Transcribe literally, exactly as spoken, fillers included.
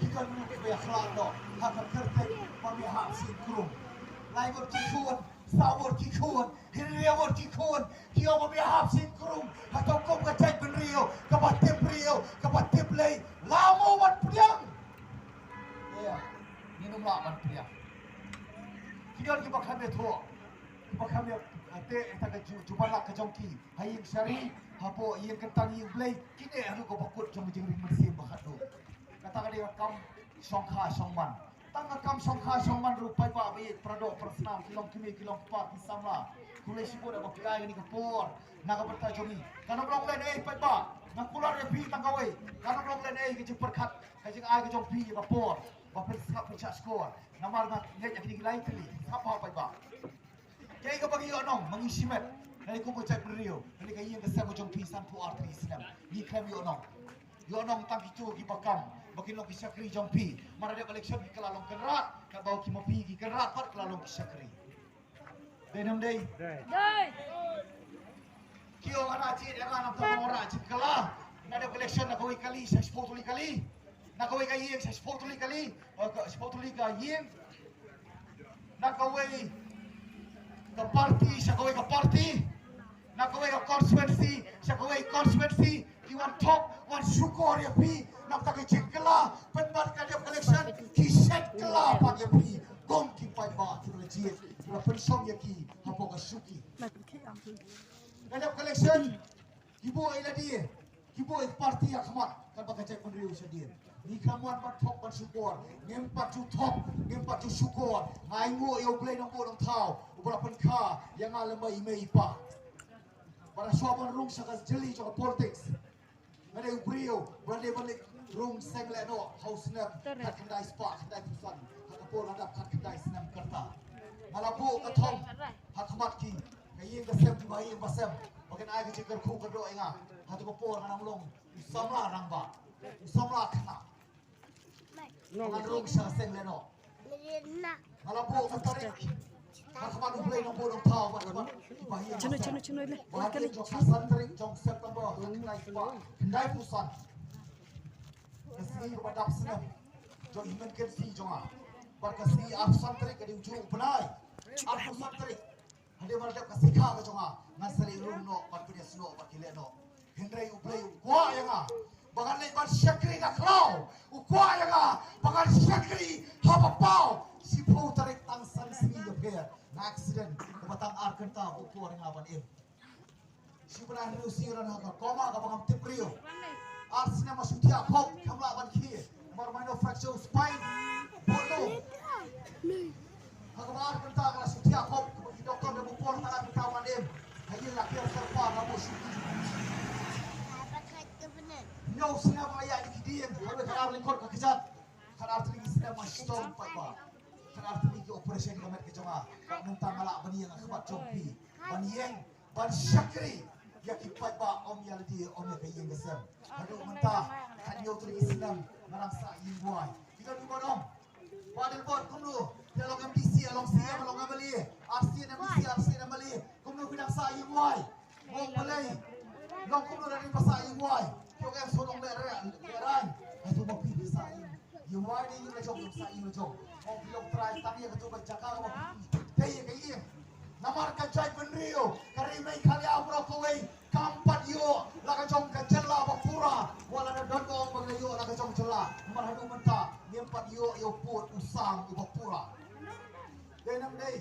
Ki don ruh kiba ïakhlad noh ha ka kyrteng ba me hap sngewthuh. Lai ngut ki khun, saw ngut ki khun, hynriew ngut ki khun, ki ong ba me hap sngewthuh. Hato kum ka jaitbynriew kaba tip briew, kaba tip lei, la mo ban pdiang? Ïa, ngin ym lah ban pdiang. Ki don kiba kham ïathuh, kiba kham ïa, te, te ka ju, ju ban lak ka jong ki ha ïing shari, hapoh ïing kyntang ïing Blei, kine haduh kaba kut jong ka jingring mynsiem ba khatduh. Kata ka dei ka kam shongkha shongman. Tang ka kam shongkha shongman ruh paidbah ba ïeit, para doh para snam, ki long kmie ki long kpa, ki samla, khublei shibun ba phi ai kane ka por na ka bynta jong ngi. Kan ym long lehnohei paidbah, nga kular ïa phi tang kawei, kan ym long lehnohei ka jingpyrkhat, ka jingai ka jong phi ïa ka por ba phin sngap phin shah shkor. Namar nga ngeit ïa kine ki lai tylli, sngap bha paidbah. Kaei kaba ngi ïohnong ma ngi shimet, lane kum ka jaitbynriew, lane ka ïing ka sem ka jong phi, sanphew ar tylli ki snem, ngi khlem ïohnong. Ïohnong tang kito kiba kam ba kin long ki shakri jong phi. Mar la dep election ki la long kynrad, katba ki ma phi ki kynrad pat ki la long ki shakri. Dei ne ym dei? Dei. Ki ong hana jied ïa nga namar tang ong hana jied kylla. Na dep election na kawei kali sha shiphew tylli kali. Na kawei ka ïing sha shiphew tylli kali. Oh, ka shiphew tylli ka ïing. Na kawei ka party sha kawei ka party. Na kawei ka constituency sha kawei constituency. Ki wan thok, wan shukor ïa phi namar tang ka jingkylla. Pynban ka dep election ki shet kylla pat ïa phi. Kum ki paidbah kiba la jied, la pynshong ïa ki hapoh ka shuki. Ka dep election, ki buh ïa lade, ki buh ïa ka party ha khmat, katba ka jaitbynriew shadien. Ngi khlem wan ban thok ban shukor, ngim pat ju thok, ngim pat ju shukor. Nga ainguh ïa U Blei Nongbuh Nongthaw uba la pynkha ïa nga lem bad i mei i pa. Bad shuwa ban rung sha ka jylli jong ka politics, nga dei u briew ba la dei ban leit rung seng lehnoh ha u snem khatkhyndai spah khyndaiphew san, ha ka por la dap khatkhyndai snem ka rta. Nga la buh ka thong ha khmat ki, ka ïing ka sem kiba ha ïing ba sem, ba kin ai ka jingkyrkhu kyrdoh ïa nga. Hato ka por nga nang long u samla rangbah, u samla khynnah. Ngan rung sha seng lehnoh. Nga la buh ka tarik ha khmat U Blei Nongbuh Nongthaw bad ha khmat kiba ha ïing ba sem. Ba hadien jong ka san tarik jong September khatkhyndai spah khyndaiphew san, ka sngi kaba dap snem jong i hynmen kynsi jong nga. Bad ka sngi arphew san tarik ka dei u juh u bnai. Arphew san tarik, hadien ba la dep ka sikha ka jong nga, ngan sa leit rung noh bad pynïasnoh bad ki lehnoh. Hynrei U Blei u kwah ïa nga ba ngan leit ban shakri na khlaw. U kwah ïa nga ba ngan shakri haba paw. Shiphew tarik, tang san sngi ïapher, nga accident, kaba tang ar kynta u kwah ïa nga ban im. Shu bnai hynriew sngi ruh ha ka coma kaba ngam tip briew. Ar snem nga shu thiah khop, khlem lah ban khie. Namar myofracture spine, bun. Ha kaba ar kynta nga la shu thiah khop, kaba ki doktor da buh por tang ar kynta ban im. Ha ïing la kiar syrpa, nga buh shu. Hynñiew snem nga ïaid da ki dieng, ha kaba ar lyngkot ka kjat. Khatar tylli ki snem nga shitom paidbah. Khatar tylli ki operation ka met ka jong nga. Bad mynta nga lah ban ïeng ha khmat jong phi, ban ïeng ban shakri ïa ki paidbah, ym ïa lade, ym ïa ka ïing ka sem. Haduh mynta, khathynñiew tylli ki snem nga dang sah ïing wai. Phi don, phi don, ym? Bah Adelbert, kumno? Phi la long M D C, la long C M, la long M L A, ar sien M D C, ar sien M L A. Kumno phi dang sah ïing wai? Ong Blei, long kumno lada phi sah ïing wai? Phi ong em shu long lehrain, lehrain. Hato ma phi phi sah ïing, ïing wai ne ïing la jong, sah ïing la jong? Ong phi long trai tang ïa kato ka jaka kaba phi dei ïa ka ïing. Namar ka jaitbynriew ka ri Meghalaya baroh kawei kam pat ïoh la ka jong ka jylla ba pura. Wat la da don ba ong ba la ïoh la ka jong jylla, namar haduh mynta ngim pat ïoh ïa u pud u sam uba pura. Dei nam dei?